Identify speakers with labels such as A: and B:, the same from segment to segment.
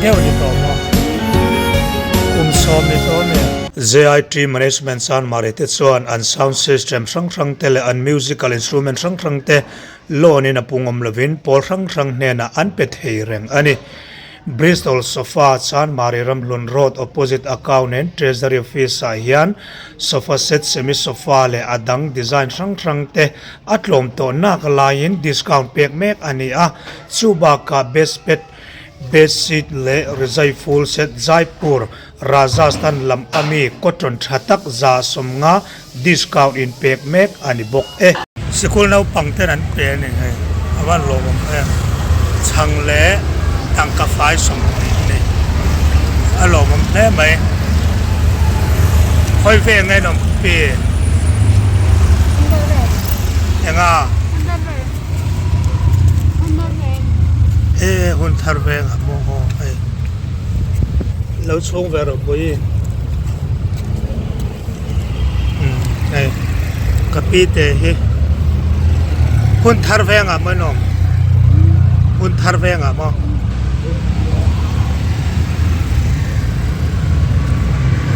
A: deuh ni tawh maw? Kum sawm ni tawh a ni. JIT Management Chanmari te chuan an sound system hrang hrang te leh an musical instrument hrang hrang te loan in a pungawm lovin pawl hrang hrang hnenah an pe thei reng a ni. Bristol Sofa Chanmari Ramhlun Road opposite Account and Treasury Office ah hian sofa set, semi sofa leh a dang design hrang hrang te a tlawm tawh nak laiin discount pek mek a ni a, chu bakah best bed, bed sheet leh rizai full set Jaipur, Rajasthan lam ami cotton tha tak 150 discount in pek mek a ni bawk e. Sikul naupang ten an pe a ni hei, a van lawmawm em. Chhang leh tangka fai 20 a ni, a lawmawm hle mai. Khawi ve nge nawm ka pi? Enga? E hun thar veng a maw aw hei. Lo chhung ve rawh pui. Umm hei ka pi te hi hun thar vengah maw in awm hun thar vengah maw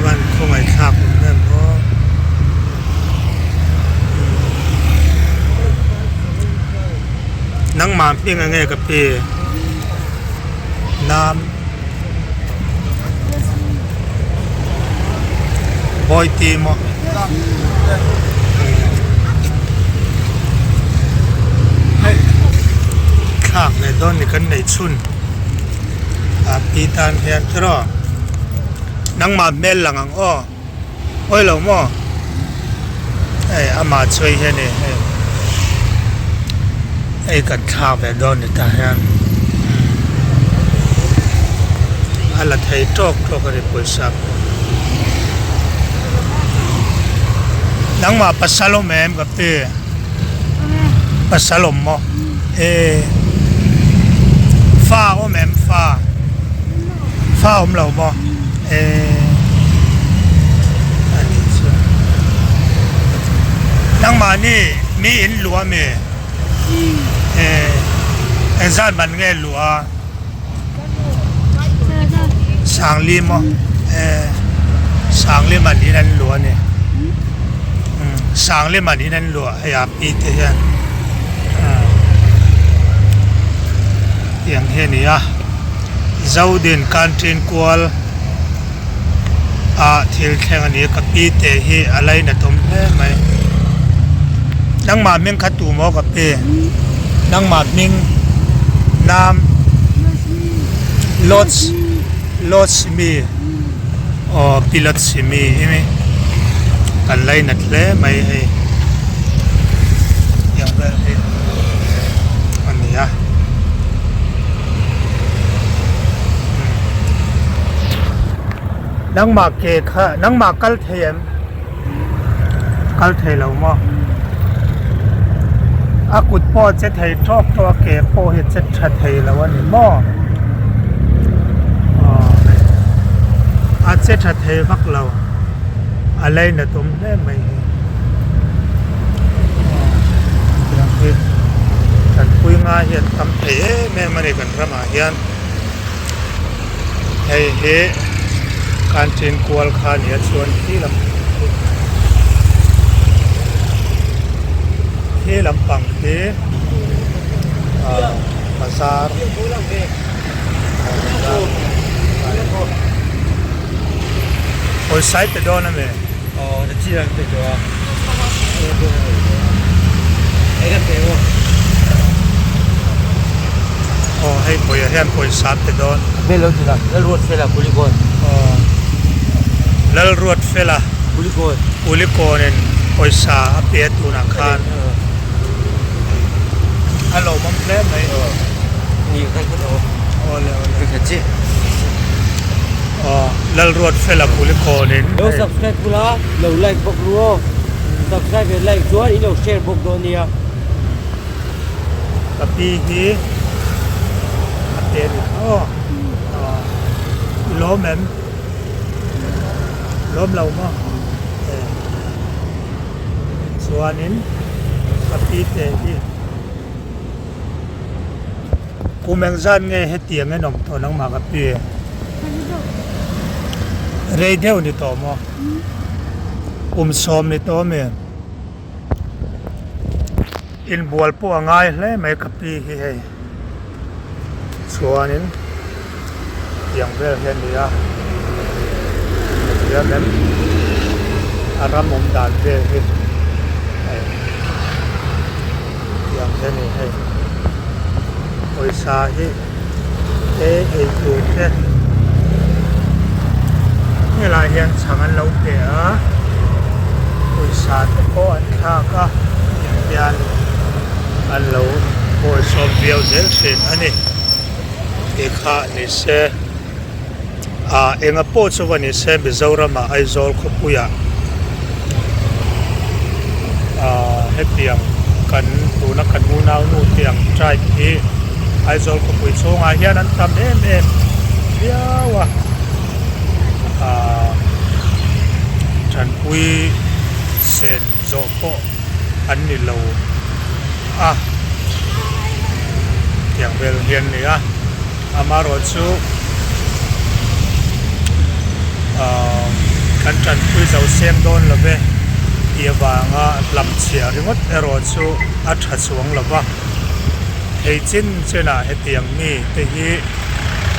A: van khawngaih thlak awm em aw nangmah hming enge ka pi nam. Bawi ti maw? Hei thlak leh dawn ni kan neih chhun a pi tan hian tiraw nangmah hmel lang ang aw awi lo maw hei amah chu hei hian hei hei kan thlak ve dawn ni tah hian a la thei tawk tawk a ni pawisa pawh nangmah pasal awm em ka pi pasal awm maw e fa awm em fa fa awm lo maw e a ni chu nangmahni mi in luh a mi e engzat man nge luh a. Sangli maw eh Sangli man in an luah a ni Sangli man in an luah hei a pi te hian tiang hi a ni a Zodin canteen kual ah thil thleng a ni a ka pi te hi a lainat awm hle mai nangmah hming kha tu maw ka pi nangmah hming nam lots lots mi aw pi lots mi hi kan lainat hle mai hei tiang vel hi a ni a. Nangmah ke kha nangmah kal thei em? Kal thei lo maw? A kut pawh a che thei tawk tawk a ke pawh hi a che tha thei lo a ni maw? Aw a che tha thei vak lo a lainat awm hle mai hi. Tiang hi tanpui ngai hi an tam thei em em a ni kan ramah hian hei hi canteen kual kha a ni a chuan khi lam khi lampang hi ah bazar pawisa i pe dawn a mi. Aw hei pawia hian pawisa a pe dawn. Aw Lalruatfela Kulikawn in pawisa a pe a tunah khan a lawmawm hle mai. Awle awle. Aw Lalruatfela Kulikawnin.
B: Lo subscribe bula lo like bawk ru aw subscribe leh like chuan in lo share bawk dawn nia.
A: Ka pi hi a pe a ni kha aw i lawm em lawm lo maw chuanin ka pi te hi. Kum engzat nge hetiang en awm tawh nangmah ka pi? Rei deuh ni tawh maw? Kum sawm ni tawh ami? Inbual pawh a ngai hle mai ka pi hi hei. Chuanin tiang vel hi a ni a, hetiang em a ram awm dan vel hi hei tiang hi a ni hei. Pawisa hi te ei tur te helai hian chhang an lo pe a pawisa te pawh an thlak a tiang hian an lo bawlhsawm viau zel thin a ni tih kha ni se ah enga pawh chu va ni se Mizoram ah Aizawl khawpui ah ah hetiang kan tuna kan unau nu te ang tribe hi Aizawl khawpui chhungah hian an tam em em viau a ah tanpui sen zawh pawh an ni lo a tiang vel hian a ni a amaherawhchu ahh kan tanpui zo seng dawn lo ve tih avanga hlam chhiah ringawt erawh chu a tha chuang lo va thei chin chinah hetiang mi te hi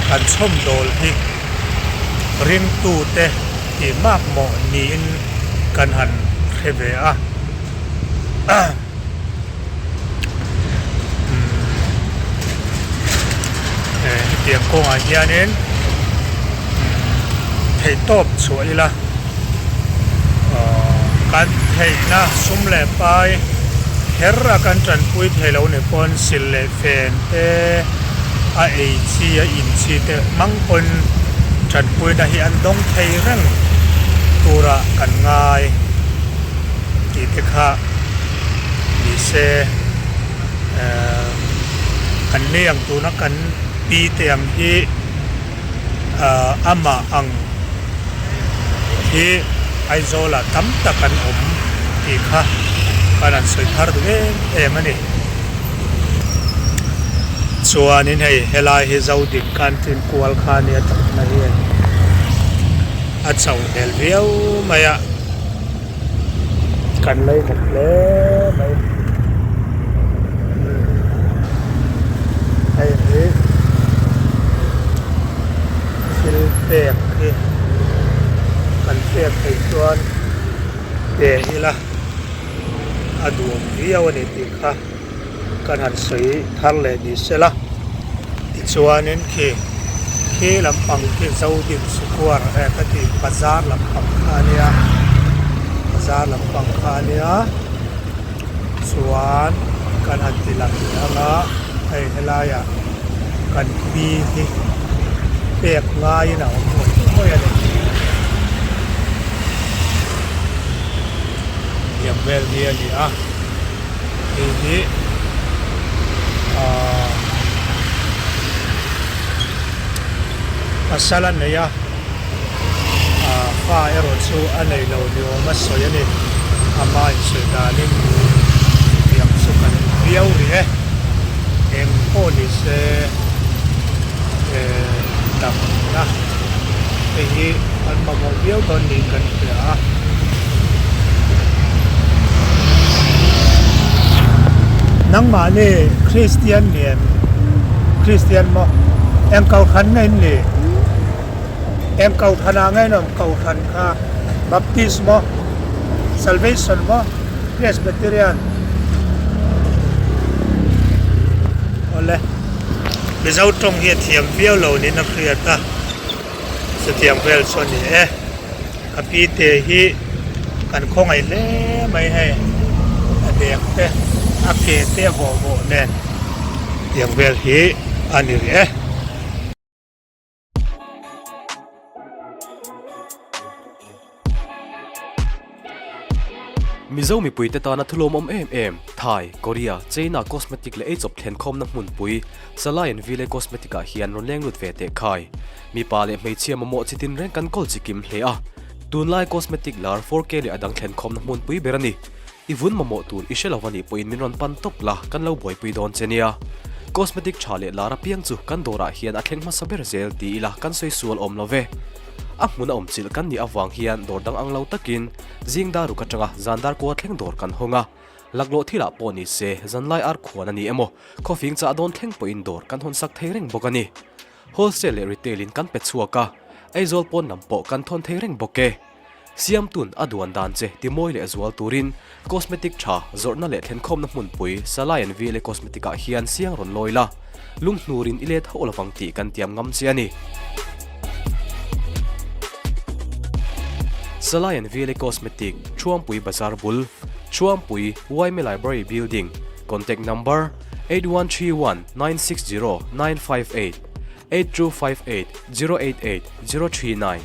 A: kan chhawm dawl hi ringtute tih makmawh niin kan han hre ve a. Hetiang kawngah hianin theihtawp chhuah ila kan theihna sum leh pai kher a kan tanpui thei lo ni pawn sil leh fen te a ei chi a in chi te hmang pawn tanpuina hi an dawng thei reng turah kan ngai tih te kha ni se an nei ang tuna kan pi te ang hi amah ang hi Aizawl ah tam tak an awm tih kha kan han sawi thar duh em em a ni. Chuanin hei helai hi Zodik canteen kual kha a nia thutna hi a chauh hmel viau mai a. Kan lei khat hle mai. Hei hi thil pek hi kan pek theih chuan pe ila a duhawm viau a ni tih kha kan han sawi thar leh ni sela tichuanin khi khi lampang khi Zodin Square eh ka ti bazar lampang kha a nia bazar lampang kha a nia chuan kan han ti lang leh ang a hei helaiah kan pi hi pek ngaiin a awm ngawih ngawih a ni. Tiang vel hi a ni a. Hei hi ahh pasal a nei a ahh fa erawh chu a nei lo ni awm a sawi a ni ama insawi danin tiang chu kan viau rih e eng pawh ni se eh damna hei hi an mamawh viau dawn niin kan hria a. Nangmahni Kristian ni em? Kristian maw? Eng kohhran nge in ni? Eng kohhranah nge in awm kohhran kha? Baptist maw? Salvation maw? Presbyterian? Awle. Mizo tawng hi a thiam viau lo niin a hriat a. Chutiang vel chu a ni e. Ka pi te hi kan khawngaih hle mai hei a dek te a ke te a vawh vawh nen tiang vel hi a ni rih e.
C: Mizo mipuite tana thulawmawm em em, Thai, Korea, China cosmetic leh eichawp thlenkhawmna hmunpui, Salai and Ville Cosmetic ah hian rawn leng lut ve teh khai. Mipa leh hmeichhia mamawh chi tin reng kan kawl chi kim hle a. Tunlai cosmetic lar 4K leh a dang thlenkhawmna hmunpui ber a ni. I vun mamawh tur i hre lo a nih pawhin min rawn pan tawp la, kan lo buaipui dawn che nia. Cosmetic tha leh lar apiang chu kan dawrah hian a thleng hmasa ber zel ti ila kan sawi sual awm lo ve. A hmun a awm chilh kan nih avang hian dawr dang ang lo takin zing dar ruk atanga zan dar kua thleng dawr kan hawng a. Laklawh thilah pawh ni se zanlai ar khuan a ni emaw khawfing chah dawn thleng pawhin dawr kan hawn sak thei reng bawk a ni. Wholesale leh retail in kan pe chhuak a, Aizawl pawn lam pawh kan thawn thei reng bawk e. Siamtun a duan dan che timawi leh zual turin cosmetic tha zawrhna leh thlenkhawmna hmunpui Salai and VLA Cosmetic ah hian siang rawn lawi la, lunghnurin i let hauh lovang tih kan tiam ngam che a ni. Salai and VLA Cosmetic, Thuampui Bazar bul, Thuampui YMA Library Building, Contact Number, 8131 960 958, 8258 088 039.